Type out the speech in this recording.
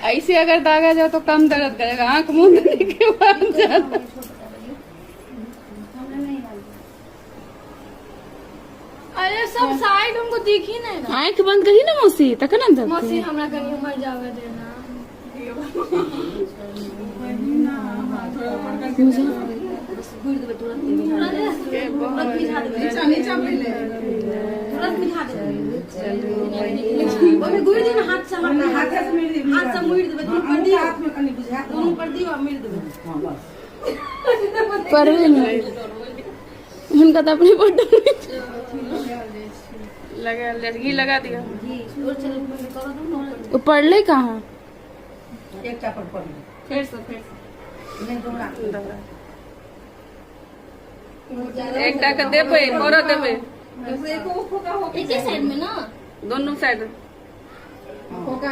ऐसे अगर दागा जाओ तो कम दर्द करेगा, आंख मूंदने के बाद ज्यादा। अरे सब साइड हमको दिख ही नहीं रहा। आंख बंद करी ना मौसी, तखन ना दर्द। मौसी हमरा कनी उमर जावे देना। नीचा नीचा पहिले। तुरंत मिझा देबै, ओहिमे गुड़ि दियौ ने हाथ से। हाथे से मिर दियौ। हाथ से मुड़ि देबै, दुनू पर दियौ। हाथ में कनि बुझा। दुनू पर दियौ आ मुड़ि देबै। हां, बस। पढ़बे नहि हुनका तऽ अपने बड्ड लगा, घी लगा दिया। ओ पढ़ले कहाँ? एकटा पर पढ़। फेर से, फेर। नहि, दोहरा। एकटा के देबै, पढ़ऽ देबै। एके साइड में ना? दोनों साइड। फोका।